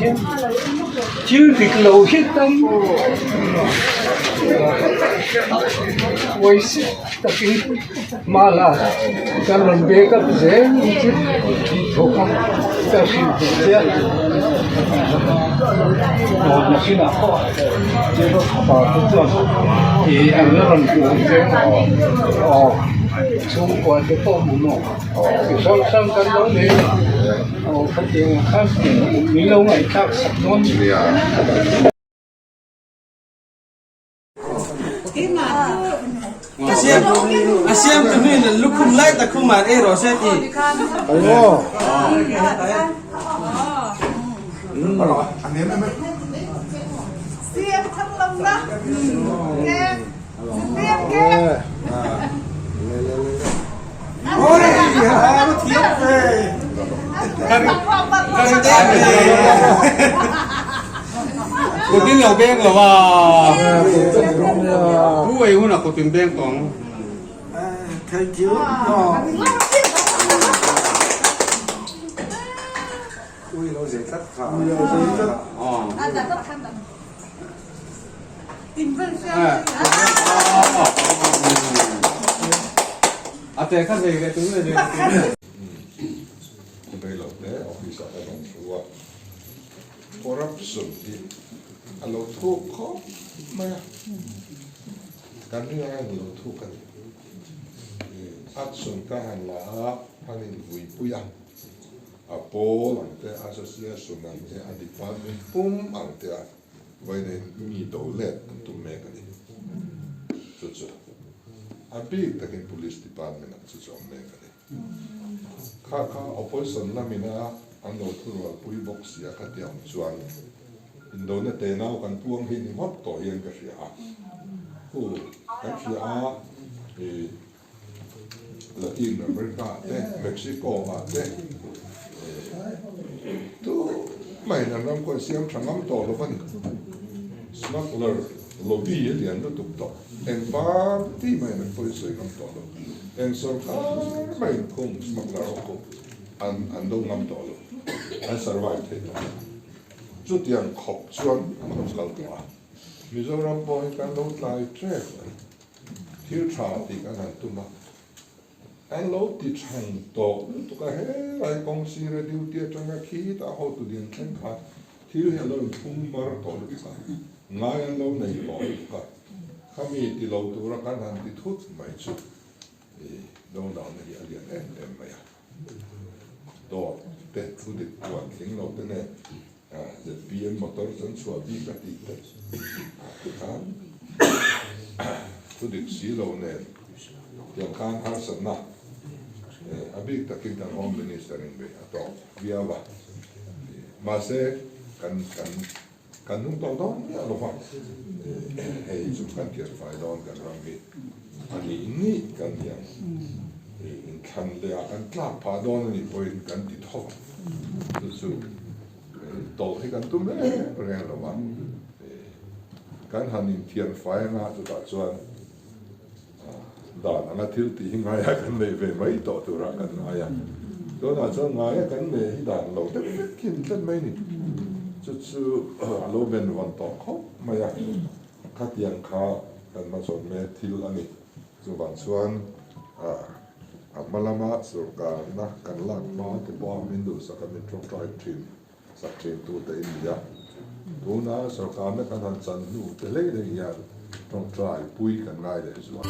hian thil dik lo hi tam pawisa takin hma la kan rawn back up zel chu tih thawk a ka hrilh duh che a aw nakinah pawh fapa te chuan ih an la rawn hmuh ang che aw chhungkua te pawh hmu maw chi hrang hrang kan lo nei a aw khatiang ang khan min lo ngaihthlak sak dawn A siam tu mi in lukhum lai tak khum an ei rawh se ti. Kutin lo beng lo a. Pu ei hunah kutin beng tawh ang. Thank you. Ui lo zei tlat kha. Ui lo zei tlat. A te kha zei leh tum leh zei leh tum. Rei lo te office ah ka rawn thu a, corruption hi a lo thuk khawp mai a, kan ring anga in lo thuk a ni. Action ka han la a, an invuipui a, a pawl ang te, association ang te, a department pum ang te a vawiin mi do let an tum mek a ni. Chu chu a bik takin Police Department ah chu chu awm mek a ni. Kha kha opposition lamina an lo thurualpui bawk si a khatiang chuan indona tenau kan puang hi ni ngawt tawh hian ka hria a. Hu kan hria a ih Latin America ah te Mexico ah te tu mahin an ram kawih siam tha ngam tawh lo a ni. Smuggler lobby a lian lutuk tawh. Eng party mahin an pawi sawi ngam tawh lo. Eng sorkar mahin khung smuggler ho khu an an do ngam tawh lo. An survive thei tawh lo. Chutiang khawp chuan an lo kal tawh a. Mizoram pawh hi kan lo tlai trek a ni. Thil tha tih kan han tum a. An lo ti than tawh lutuk a, helai kawng sira duty atanga khitah hotu lian thleng kha thil hi a lo inphung mar tawh lutuk a, ngai an lo nei tawh lutuk a, khami ti lo tura kan han ti thut mai chu i downdown-na hi a lian em em mai a. Dawt te thu dik puan tling lo te nen ZPM motor chuan chhuah bik a tih te tikhan thu dik si lo nen tiang khan harsatna a bik takin kan Home Minister in beih a tawk viau a, mahse kan kan kan hnung tawh dawn miah lo va, hei chu kan thian fai dawn kan ram hi a nih nih kan ni ang, inthlan leh ah kan tlak phah dawn a nih pawhin kan ti tho ang, chu chu tawlh hi kan tum reng reng lo va, kan han inthian fai anga chutah chuan Dan anga thil tih hi ngaia kan neih ve mai tawh turah kan ngai a, tunah chuan ngaia kan neih hi dan lo deuh vek hi ni tlat mai ni. Chu chu a lo ben vawn tawh khawp mai a, khatiang kha kan hmachhawn mek thil a ni. Chuvang chuan a hma lama sorkarna kan lak hma te pawha min duhsak a min tawngtai thin sak thin tute in ni a, tuna sorkarna kan han chan hnu te hlei hlei hian tawngtai pui kan ngai leh zual.